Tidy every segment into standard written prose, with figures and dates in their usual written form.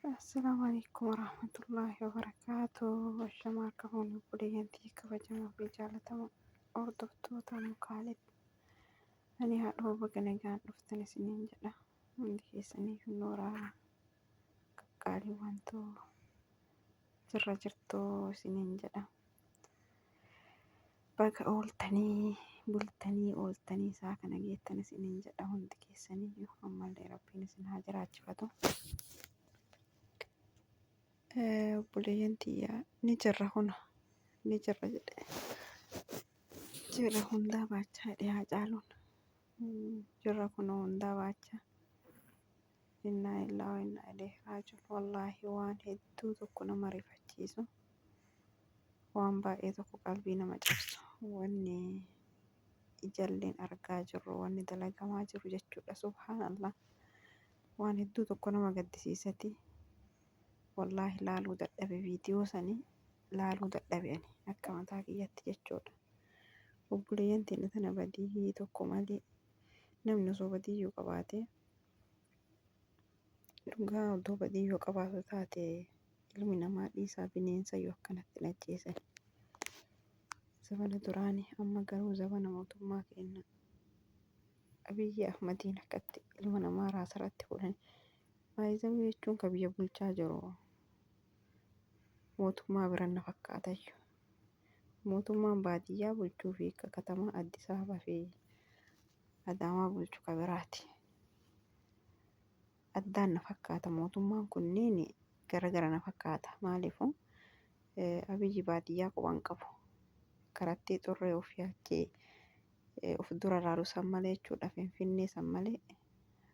Assalaamu alaikum warahmatullaahi wabarakaatuh. Ashamaa harka fuunee obboleeyyan tiyya kabajamoo fi jaalatamoo hordoftoota mukaalee. Ani haadha baga nagaan dhuftan isiniin jedha. Hundi keessaniyyuu nooraa qaqqaaliiwwan too jirra jirtuu isiniin jedha. Baga ooltanii bultanii ooltanii isaa kana geettan isiniin jedha hundi keessaniyyuu ammallee rabbiin isin haa jiraachifatu. Obboleeyyan tiyya ni jirra huna ni jirra jedhe jirra hundaa baachaa jedhe haa caaluun jirra kunoo hundaa baachaa. Innaa illaa wa innaa ilayhi raaji'uun wallaahi waan hedduu tokko nama rifachiisu waan baay'ee tokko qalbii nama cabsu wanni ijalleen argaa jirru wanni dalagamaa jiru jechuudha subhaanallah waan hedduu tokko nama gaddisiisati wallaahi laaluu dadhabe viidiyoo sanii laaluu dadhabe ani akka mataa kiyyatti jechuudha obboleeyyan teenya tana badii tokko malee namni osoo badiiyyuu qabaatee Dhugaa odoo badii yoo qabaatu taate ilmi namaa dhiisaa bineensayyuu akkanatti hin ajjeesan. Zabana duraani amma garuu zabana mootummaa keenya Abiyyi Ahmadiin akkatti ilma namaa raasarratti fuudhani. Baay'izawii jechuun ka biyya bulchaa jiru mootummaa biran na fakkaatayyu. Mootummaan baadiyyaa bulchuu fi ka katamaa Addis Ababa fi Adaamaa bulchu ka biraati. Addaan na fakkaata mootummaan kunniin gara gara na fakkaata. Maaliifuu Abiyyi baadiyyaa quba hin qabu. Karatti xurree ofii achii of dura laalu san malee jechuudha. Finfinnee san malee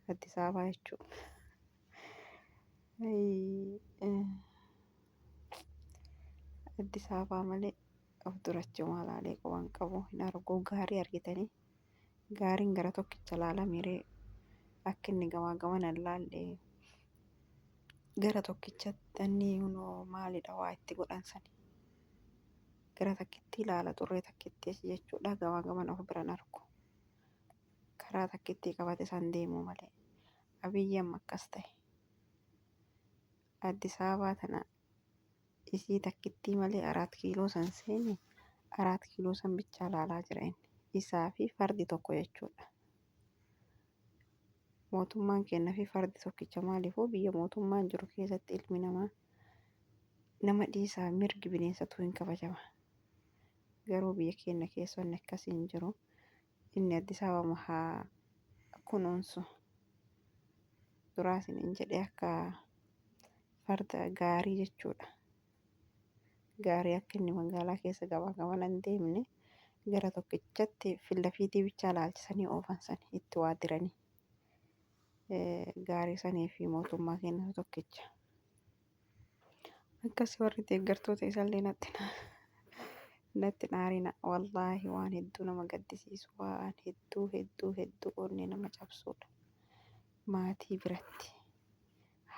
Addis Ababaa jechuudha. Addis Ababaa malee of durachumaa laalee quba hin qabu. Hin argu gaarii argitanii. Gaariin gara tokkicha laala miree akka inni gamaa gamana hin laalle gara tokkichatti inni hunoo maalidha waa itti godhan sani. Gara takkitti ilaala xurree takkitti jechuudha gamaa gamana of biran argu. Karaa takkitti qabate san deemuu malee. Abiyyi amma akkas ta'e. Addis Ababaa tana isii takkittii malee araat kiiloo san seene araat kiiloo san bichaa laalaa jira inni. Isaa fi fardi tokko jechuudha. Mootummaan keenya fi fardi tokkicha maaliifuu biyya mootummaan jiru keessatti ilmi namaa nama dhiisaa mirgi bineensatu hin kabajama. Garuu biyya keenya keessa wanni akkasii hin jiru. Inni Addis Ababa haa kunuunsu. Duraa isiniin jedhee akka farda gaarii jechuudha. Gaarii akka inni magaalaa keessa gamaa gamana hin deemne gara tokkichatti fillafiitii bichaa laalchisanii oofan sani itti waa diranii. Gaarii sanii fi mootummaa kennatu tokkicha. Akkasi warri deeggartoota isallee natti naarina wallaahi waan hedduu nama gaddisiisu waan hedduu hedduu hedduu onnee nama cabsuudha. Maatii biratti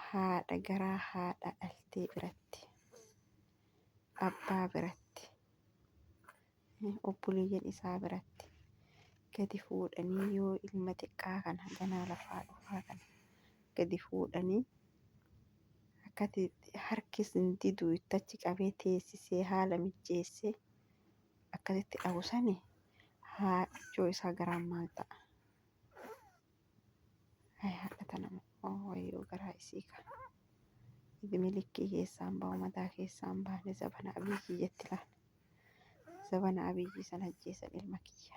haadha garaa haadha dhaltee biratti, abbaa biratti, obboleeyyan isaa biratti gadi fuudhanii yoo ilma xiqqaa kana ganaa lafaa dhufaa kana gadi fuudhanii akkati harkis hin didu itti achi qabee teessisee haala mijjeessee akkasitti dhahu sani haadhachoo isaa garaan maal ta'a? Hay haadha tana wayyoo garaa isii ka. Idime likkii keessaan bahu mataa keessaan baane zabana Abiyyi jetti laal. Zabana Abiyyi san ajjeesan ilma kiyya.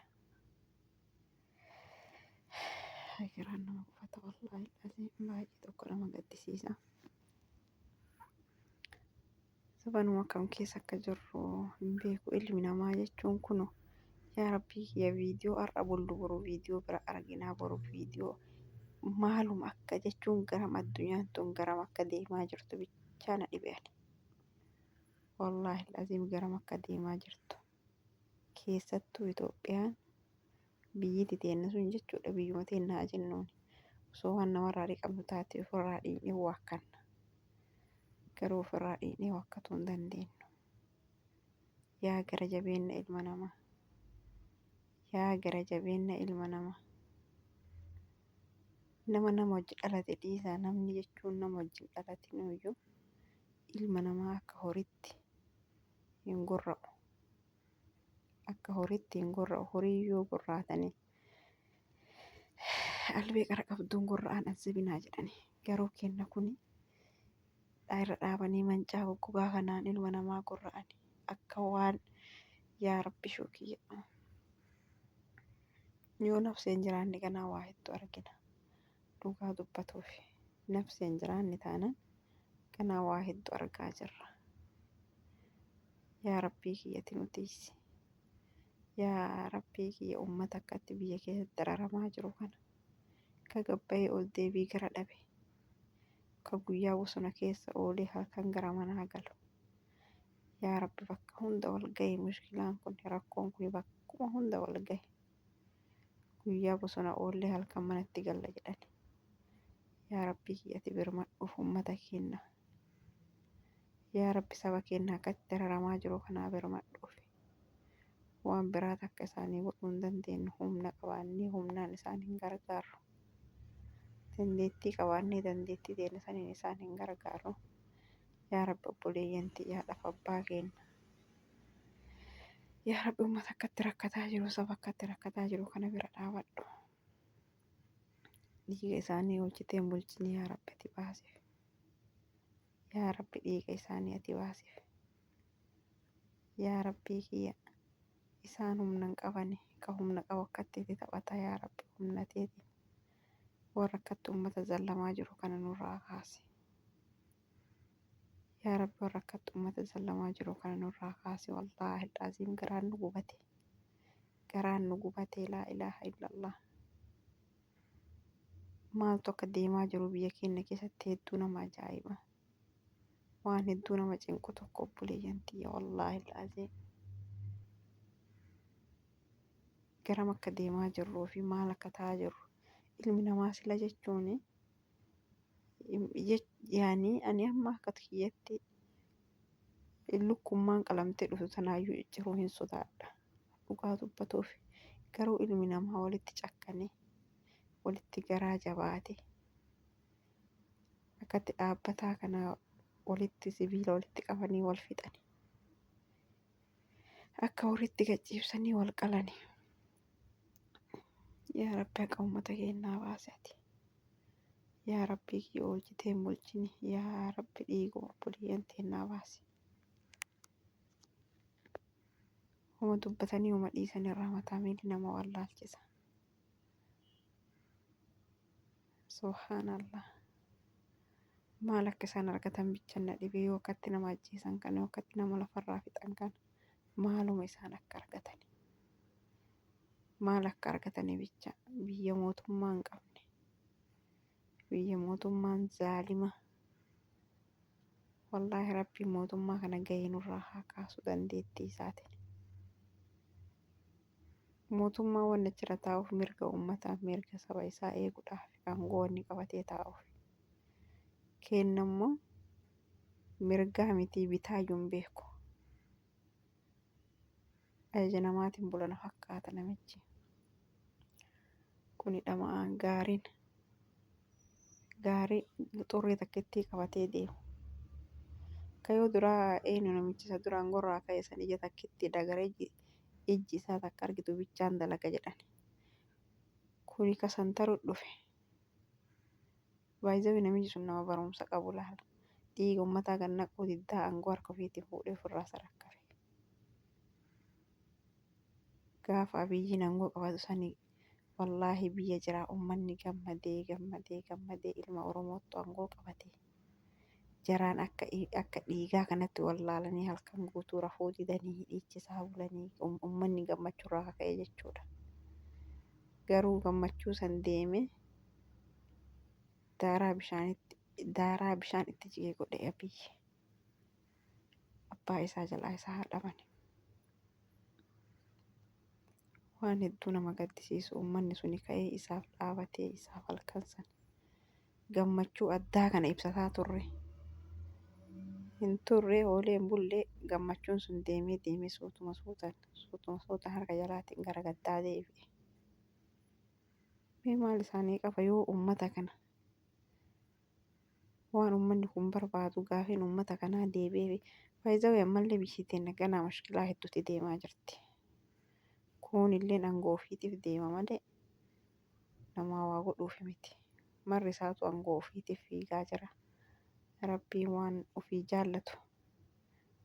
Hay garaan nama gubata wallaahi aziim baay'ee tokko nama gaddisiisa. Zabanuma kam keessa akka jirru hin beeku ilmi namaa jechuun kuno yaa rabbii kiyya viidiyoo har'a bullu boru viidiyoo bira arginaa boru viidiyoo maaluma akka jechuun garam addunyaan tun garam akka deemaa jirtu bichaa na dhibe ani wallaahi aziim garam akka deemaa jirtu keessattuu Itoophiyaan biyyiti teenna sun jechuudha biyyuma teenna haa jennuuni osoo waan namarraa dhiqamnu taate ofirraa dhiiqnee waakkanna garuu ofirraa dhiiqnee waakkatuu hin dandeenyu yaa gara jabeenna ilma namaa yaa gara jabeenna ilma namaa Nama nama wajji dhalate dhiisaa namni jechuun nama wajjin dhalatin iyyuu ilma namaa akka horitti hin gorra'u. Akka horitti hin gorra'u. Horii yoo gorraatanii albee qara qabduun gorra'an azabinaa jedhani. Garuu kenna kuni irra dhaabanii mancaa goggogaa kanaan ilma namaa gorra'ani. Akka waan yaa rabbi shukiyya. Yoo nafseen jiraanne kanaa waa hedduu argina. Dhugaa dubbatuuf nafseen jiraanne taanaan kanaa waa hedduu argaa jirra. Yaa rabbii kiyyati nu tiisi. Yaa rabbii kiyya ummata akkatti biyya keessatti dararamaa jiru kana. Ka gabbayee ol deebii gara dhabe. Ka guyyaa bosona keessa oolee halkan gara manaa galu. Yaa rabbi bakka hunda wal gahe mushkilaan kun rakkoon kun bakkuma hunda wal gahe. Guyyaa bosona oollee halkan manatti galla jedhani. Yaa rabbii kiyyati birmadhuuf ummata keenya. Yaa rabbi saba keenya akkatti dararamaa jiru kanaa birmadhuuf. Waan biraa takka isaanii godhuu hin dandeenyu. Humna qabaannee humnaan isaan hin gargaarru. Dandeettii qabaannee dandeettii teenya saniin isaan hin gargaarru. Yaa rabbi obboleeyyan tiyya haadhaaf abbaa keenya. Yaa rabbi uummata akkatti rakkataa jiru saba akkatti rakkataa jiru kana bira dhaabadhu. Dhiiga isaanii oolchitee hin bulchini yaa rabbi ati baasiif. Yaa rabbi dhiiga isaanii ati baasiif. Yaa rabbii kiyya isaan humna hin qabani ka humna qabu akkatti itti taphata yaa rabbi humna teetiin warra akkatti uummata zallamaa jiru kana nurraa kaasi. Yaa rabbi warra akkatti uummata zallamaa jiru kana nurraa kaasi wallaahi al'aziim garaan nu gubate. Garaan nu gubate laa ilaaha illallah. Maaltu akka deemaa jiru biyya keenya keessatti hedduu nama ajaa'iba. Waan hedduu nama cinqu tokko obboleeyyan tiyya wallaahi al'aziim. Garam akka deemaa jirruu fi maal akka ta'aa jirru ilmi namaa sila jechuun yaani ani amma akka kiyyatti lukkummaan qalamtee dhuftu tanaayyuu cicciruu hin sodaadha. Dhugaa dubbatuuf garuu ilmi namaa walitti cakkanee walitti garaa jabaate akkatti dhaabbataa kana walitti sibiila walitti qabanii wal fixani. Akka horiitti gad ciibsanii wal qalani. Yaa Rabbi haqa uummata keenyaa baasi ati. Yaa Rabbii kiyya oolchitee hin bulchini. Yaa Rabbi dhiiguma obboleeyyan teennaa baasi. Homa dubbatanii homa dhiisan irraa mataa miilli nama wallaalchisa. Subhaanallah. Maal akka isaan argatan bichan na dhibee yoo akkatti nama ajjeesan kana yoo akkatti nama lafarraa fixan kana maaluma isaan akka argatani. Maal akka argatani bicha biyya mootummaa hin qabne. Biyya mootummaan zaalima. Wallaahi rabbiin mootummaa kana gahee nurraa haa kaasu dandeettii isaatiin. Mootummaa wanni achirra taa'uuf mirga uummataaf mirga saba isaa eeguudhaaf aangoo wanni qabatee taa'uuf. Kenna immoo mirgaa mitii bitaayyuu hin beeku. Ajaja namaatiin bulana fakkaata namichi. Kuni dhama'aan gaariin gaarii xurree takkittii qabatee deemu. Ka yoo duraa eenyu namichi isa duraan gorraa ka'e san ija takkittii dagaree ijji isaa takka argitu bichaan dalaga jedhan. Kuni ka santaru dhufe. Baay'izawi namichi sun nama barumsa qabu laala. Dhiiga uummataa gad naquu diddaa aangoo harka ofiitiin fuudhee ofirraa sarakkafe. Gaafa Abiyyiin aangoo qabatu sani wallaahi biyya jira uummanni gammadee gammadee gammadee ilma Oromoottu aangoo qabate. Jaraan akka akka dhiigaa kanatti wallaalanii halkan guutuu rafuu didanii dhiichisaa bulanii uummanni gammachuurraa kaka'e jechuudha. Garuu gammachuu san deeme daaraa bishaanitti daaraa bishaan itti jigee godhe Abiyyi. Abbaa isaa jalaa isaa haa dhabani. Waan hedduu nama gaddisiisu uummanni suni ka'ee isaaf dhaabatee isaaf halkan san gammachuu addaa kana ibsataa turre. Hin turre oolee hin bulle gammachuun sun deemee deemee suutuma suutaan suutuma suutaan harka jalaatiin gara gaddaa deebi'e. Mee maal isaanii qaba yoo ummata kana waan ummanni kun barbaadu gaafiin ummata kanaa deebi'ee faayizawee ammallee biyyi teenna ganaa mashkilaa hedduutti deemaa jirti. Kuun illeen aangoo ofiitiif deema malee namaa waa godhuufi miti. Marri isaatu aangoo ofiitiif fiigaa jira. Rabbiin waan ofii jaallatu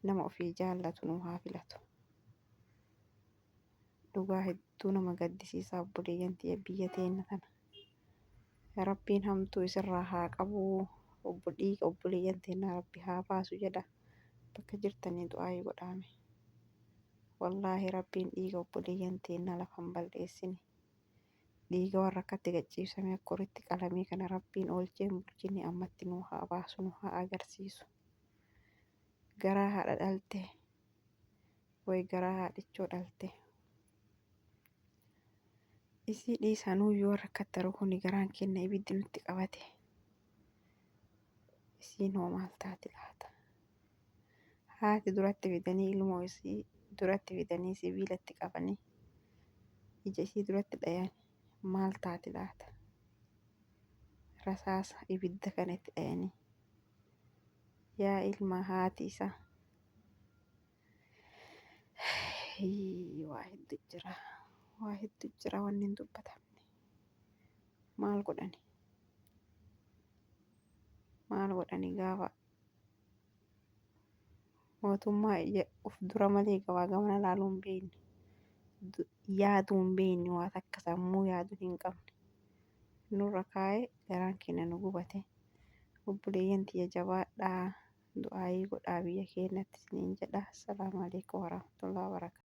nama ofii jaallatu nu haa filatu. Dhugaa hedduu nama gaddisiisaa obboleeyyan tiyya biyya teenna tana. Rabbiin hamtuu isirraa haa qabuu obbo dhiiga obboleeyyan teennaa rabbi haa baasu jedha bakka jirtanii du'aayii godhaame. Wallaahi rabbiin dhiiga obboleeyyan teennaa lafa hin balleessine. Dhiiga warra akkatti gacciibsamee akka horiitti qalamee kana rabbiin oolchee hin bulchine ammatti nuu haa baasu nu haa agarsiisu. Garaa haadha dhalte way garaa haadhichoo dhalte. Isii dhiisaa nuuyyuu warra akkattaru kuni garaan keenna ibiddi nutti qabate. Isiin hoo maal taati laata? Haati duratti fidanii ilmoo isii duratti fidanii sibiilatti qabanii ija isii duratti dhayan maal taati laata? Rasaasa ibidda kana itti dhayanii. Yaa ilma haati isaa. Waa hedduu jira. Waa hedduu jira wanni hin dubbatamne. Maal godhani? Maal godhani gaafa mootummaa uf dura malee gabaa gamana laaluu hin beekne. Yaaduu hin beekne waa takka sammuu yaaduu hin qabne. Nurra kaa'ee garaan keenya nu gubate. Obboleeyyan tiyya jabaadhaa. Du'aayii godhaa biyya keenyatti isiniin jedha. Assalaamu alaikum warahmatullahi wabarakatuh.